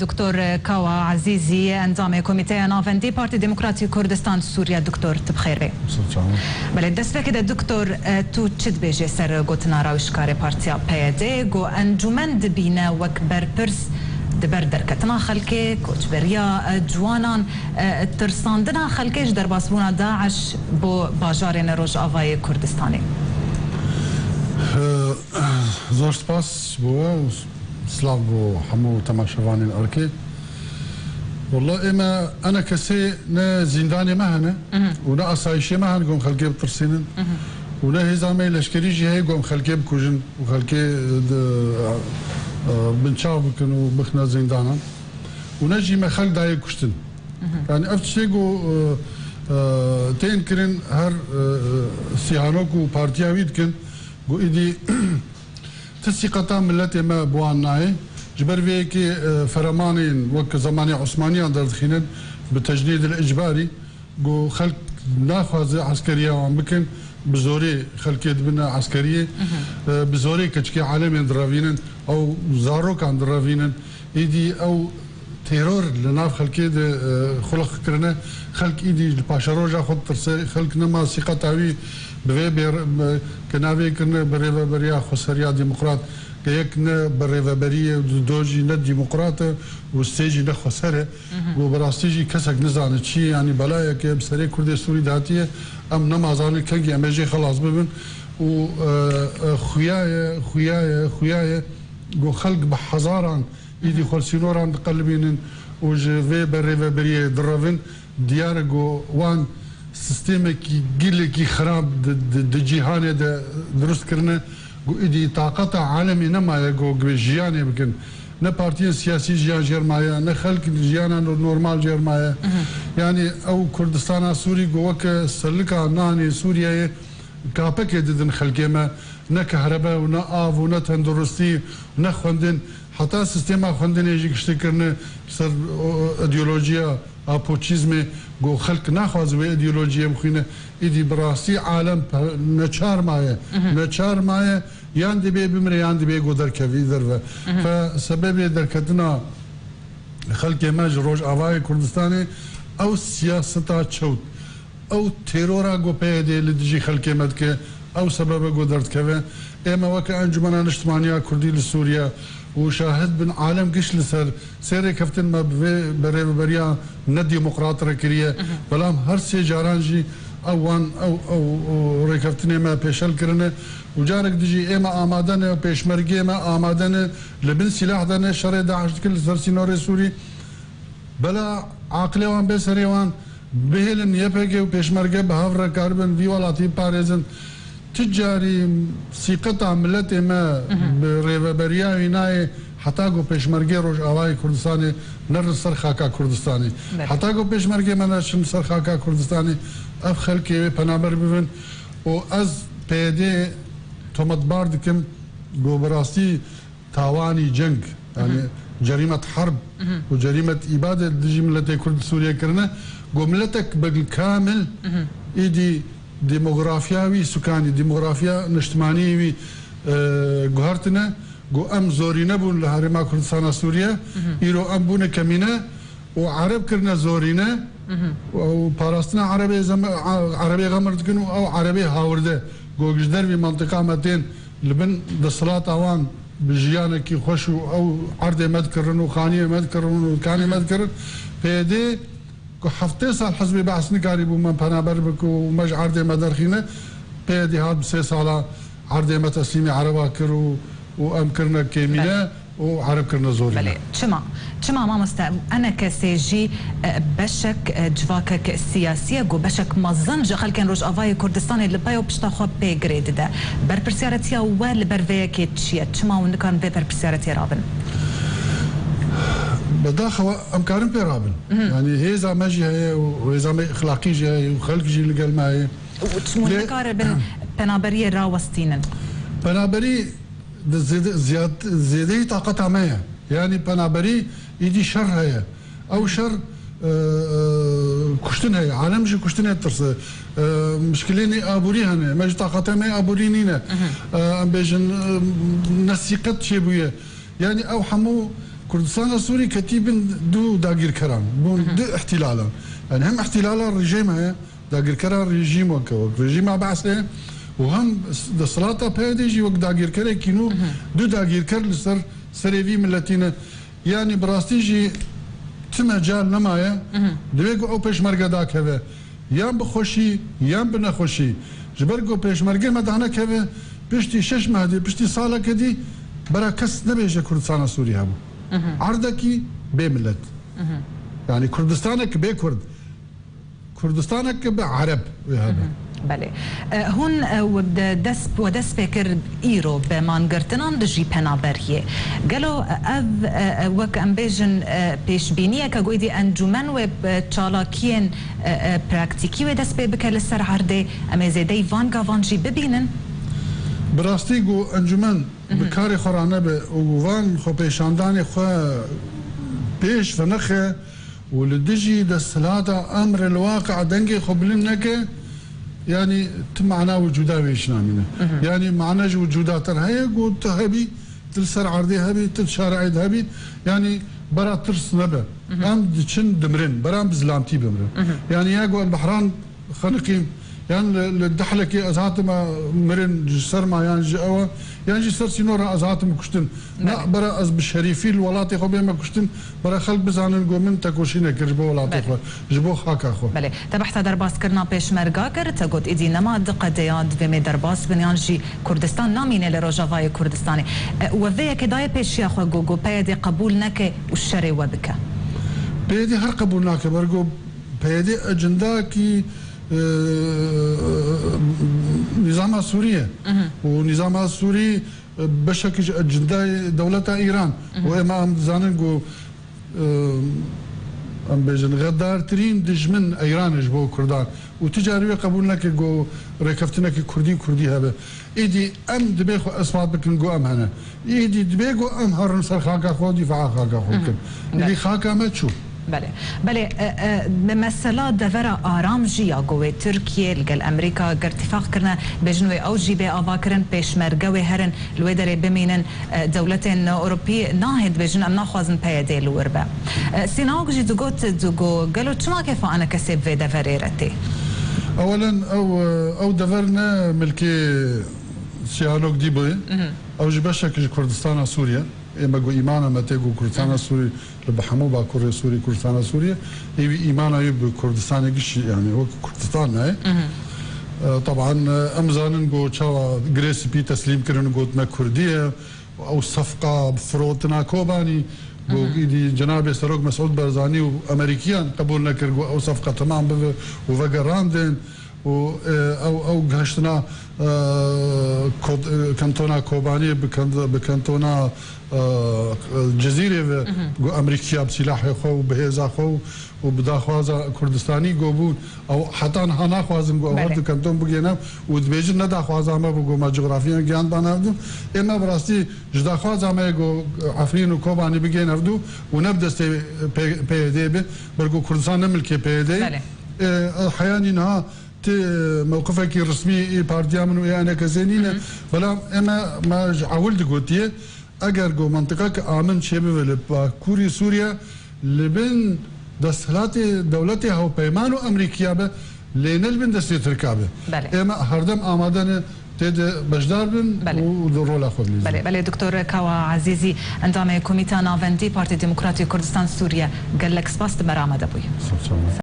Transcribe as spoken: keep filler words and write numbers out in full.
Doktor Kawa Ezîzî, endamê Komîteya Navendî Partî Demokratî Kurdistan Sûriye. Doktor, tu bi xêr bê. Belê, destpêkê de doktor, e, tu çi dibêjê ser gotina rawişkarê partiya P Y D, ku encûmen dibîne wek berpirs di ber derketina xelkê, koçberiya, e, ciwanan, e, tirsandina xelkê ji derbasbûna DAIŞ bo bajarên Rojavayê Kurdistanê? Zor spas ji bo we û silav bo hemû temaşevanên erkê. Walla ê me, ena kesê ne zîndanê me hene û ne asayişê me hene ku em xelkê bitirsînin û ne hêza me yê leşkerî jî heye ku em xelkê bikujin û xelkê, e, de, e, binçav bikin û bixine zîndanan û ne jî me xelk dayê kuştin. Yani ev tiştê ku, e, e, tên kirin her, e, e, Sîhanok û partiya wî dikin ku îdî ti sîqeta miletê me bi wan nayê. Ji ber vê yekê, e, feremanên wek zemanê Osmaniyan derdixînin bi tecnîdil îcbarî, ku xelk naxwaze eskeriya wan bikin, bi zorê xelkê dibine eskeriyê, e, bi zorê keçikê alemên direvînin, ew zarokan direvînin. Êdî ew teror li nav xelkê de, e, xuliq kirine. Xelk îdî li paşeroja xwe ditirse. Xelk nema sîqeta wî bi vê bêr-, bi, ke navê kirine bi rêveberiya xweseriya demokrat, ke yek ne bi rêveberiyê, du jî ne demokrat e û sê jî ne xweser e. Û bi rastî jî kesek nizane çi ye, yanî belayeke bi serê Kurdê Sûrî de hatiye, em nema zanin kengî em ê jê xelas bibin. Û, e, e, xuya ye, xuya ye, xuya ye ku xelk bi hezaran îdî xwe li sînoran diqelibînin û ji vê berêveberiyê direvin. Diyar e ku wan sîstemekî gelekî xirab di, di, di cîhanê de dirust kirine, ku îdî taqeta alemê nemaye ku bi jiyanê bikin. Ne partiyên siyasî jiyan jêr maye, ne xelk jiyana no-, normal jêr maye. Yanî ew Kurdistana Sûrî ku weke selika nanê Sûriyeyê kapekê didin xelkê me, ne kehrebe û ne av û ne tenduristî, ne xwendin, heta sîstema xwendinê jî giştî kirine ser, o, o, îdeolojiya apoçîzmê, ku xelk naxwaze wê îdeolojiyê bixwîne. Îdî bi rastî alem pe-, neçar maye. Neçar maye, yan dibê bimire, yan dibê ku derkevî derve. Fe sebebê derketina xelkê me ji Rojavayê Kurdistanê ew siyaseta çewt, ew terora ku P Y D li dijî xelkê me dike, ew sebebe ku derdikeve. Ê me weke Encûmena Niştimaniya Kurdî li Sûriye û şahid bin, alem giş li ser sê rêkeftin me bi vê berêveberiya nedemokrat re kiriye. Belam her sê caran jî ew wan, ew, ew, ew rêkeftinê me pêşel kirine û carek dijî ê me amade ne, pêşmergê me amade ne, li bin sîlah de ne, şerê DAIŞ dikin li ser sînorê Sûrî. Bela aqilê wan bê serê wan, bihêlin Y P G û pêşmerge bi hev re karibin vî welatî biparêzin. Ti carî sîqeta miletê me bi rêveberiya wî nayê, heta ku pêşmergê Rojavayê Kurdistanê nerin ser xaka Kurdistanê. Belê. Heta ku pêşmergê me neçin ser xaka Kurdistanê, ev xelkê wê penaber bibin û ez P Y D tometbar dikim ku bi rastî tawanî ceng, yani cerîmet harb û cerîmet îbade li dijî miletê Kurd li Sûriye kirine, ku miletek bilkamil êdî demografiya wî sukanî, demografiya niştimaniyê wî, e, guhertine, ku em zorîne bûn li Herêma Kurdistana Sûriye, îro em bûne kemîne, û Ereb kirine zorîne û parastina Erebê zeme-, A-, Erebê xemir dikin û ew Erebê hawirde ku ji dervî mantiqa me tên li bin desthilata wan bi jiyanekî xweş û ew erdê me dikirin û xaniyê me dikirin û kanê me dikirin. P Y D ku heftê sal Hizbê Be'es nikarîbû me penaber bike û me ji erdê me derxîne, P Y D hat bi sê sala erdê me teslîmê Ereba kir û, û em kirine kêmîne. Belê. û Ereb kirine zorîne. Belê. Çima? Çima mamoste? Eneke sê jî, e, beşek, e, civakek siyasî ye, ku beşek mezin ji xelkên Rojavayê Kurdistanê li pey û pişta xwe pê girê dide. Berpirsiyaretiya we li ber vê yekê çi ye? Çima hûn nikarin vê berpirsiyaretiye rabin? Bedaxewa em karin pê rabin. Mhm. Yani hêza me jî heye û hêza me exlaqî jî heye û xelk jî li gel me heye. Û çima hûn Lê nikarin penaberiyê rawestînin? Penaberî di zêde-, ziyad-, zêdeyî taqeta me ye. Yanî penaberî îdî şer heye. Ew şer, e, e, kuştin heye. Alem ji kuştinê ditirse. E, mişkilên aborî hene. Me ji taqeta me aborî nîne. Mhm. E, em bêjin, e, nesîqet çêbûye. Yanî ew hemû Kurdistana Sûrî ketî bin du dagîrkeran, bûn du îhtîlalan. Yani hem îhtîlala rejîm heye, dagîrkera rejîm weke wek rejîma Be'sê û hem desthilata P Y D jî wek dagîrkerekî nû, du dagîrker li ser serê vî miletî ne. Yani bi rastî jî ti mecal nemaye, divê ku ew pêşmerge dakeve. Yan bi xweşî, yan bi nexweşî. Ji ber ku pêşmergê me danekeve, piştî şeş meh dî, piştî saleke dî, bera kes nebêje Kurdistana Sûrî hebû. Erdekî bê milet. Yani Kurdistanek bê Kurd. Kurdistanek bi Ereb wê hebe. Belê. E, hûn, e, we de dest, we dest pê kir îro bi mangirtinan dijî penaberiyê. Gelo, e, ev, e, e, wek em bêjin, e, pêşbîniyeke ku êdî encûmen wê, e, çalakiyên, e, e, praktîkî wê dest pê bike li ser erdê? Em ê zêdeyî van gavan jî bibînin? Bi rastî ku encûmen bi karê xwe ranebe û van xwepêşandanê xwe pêş venexe, û li dijî desthilata emr el waqi dengê xwe bilind neke, yanî ti mana wicûda wê jî namîne. Yanî mana ji wicûda te re heye ku tu hebî, tu li ser erdê hebî, tu di şarê de hebî, yanî bera tirs nebe. Em diçin dimirin, bera em bi zilamtî bimirin. Yanî ya ku El Behran xeniqîm, yan li, li Dehlekê ez hatime mirin ji ser ma, yan ji ew, yan jî ser sînora ez hatim kuştin. Na, bera ez bi şerîfî li welatê xwe bême kuştin, bera xelk bizanin ku min tekoşîne kir ji bo welatê xwe, ji bo xaka xwe. Belê. Te behsa derbaskirina pêşmerga kir, te got, êdî nema di qedeya divê me derbas bin, yan jî Kurdistan namîne li Rojavayê Kurdistanê. E, we vê yekê daye pêşiya xwe ku, ku P Y D qebûl neke û şerê we bike? P Y D her qebûl nake, ber ku P Y D ecindakî, e, nîzama Sûrî ye. Û nîzama Sûrî, e, beşekî ji ecindayê dewleta Îran. Û êma em dizanin ku, e, em bêjin, xedartirîn dijmin Îran e ji bo Kurdan. Û tu carî wê qebûl neke ku rêkeftinekî Kurdî Kurdî hebe. Êdî em dibê xwe ispat bikin ku em hene. Êdî dibê ku em herin ser xaka xwe, dîfaa xaka xwe bikin. Êdî xaka me çû. Belê. Belê, e, e, me-, mesela devera aram jî ya ku wê Tirkiye li gel Amerîka ger tîfaq kirine, bêjin wê ew jî bê avakirin, pêşmerge wê herin, li wê derê bimînin, e, dewletên Ewropî nahê dibêjin, em naxwazin P Y D li wir be. E, Sîna Awk jî digot, digo, gelo çima kefa enekesê bi vê deverê re tê? Ewelen ew, e, ew dever ne milkê Sîhanok Dîboyê. Ew jî beşek ji Kurdistana Sûriye. Ê me got îmana me tê ku Kurdistana Sûrî li bi hemû Bakurê Sûrî Kurdistana Sûriye. Ê wî îmana wî bi Kurdistanê gişî, yani wek Kurdistan nayê. E, teban, e, em zanin ku çawa Girê Spî teslîm kirin û got me Kurdî ye. Ew sefqa firotina Kobanî, ku êdî Cenabê Serok Mesûd Barzanî û Amerîkiyan qebûl nekir ku ew sefqa temam bibe û vegerandin û, e, ew, ew gihiştina, e, kot-, e, kantona Kobanî bi kant-, bi kantona, e, Cizîrê ve ku Amerîkiya bi sîlahê xwe û bi hêza xwe û û bi daxwaza Kurdistanî ku bûn, ew heta niha naxwazin ku ew her du kanton bigihên hev û dibêjin ne daxwaza me bû ku me cografiyan gihand ba navdin. Ê me bi rastî ji daxwaza me ku Efrîn û Kobanî bigihên hevdû û ne bi destê P-, P Y D bi, ber ku Kurdistan ne milkê P Y D ye. Belê. Ê, heyanî niha ti mewqifekî resmî ê partiya min û ê enekesê nîne. Belam ê me, me ji ewil digotiye, eger ku mentiqeke amin çêbibe li Bakurî Sûriye, li bin desthilatê dewletê hewpeyman û Amerîkiya be, lê ne li bin destê Tirka be. Belê. Ê me herdem amade ne tê de beşdar bin û rola xwe bilîzin. Belê, belê, Doktor Kawa Ezîzî, endamê Komîta Navendî Partî Demokratî Kurdistan Sûriye, gelek spas, tu me re amade bûyî. Sağ ol.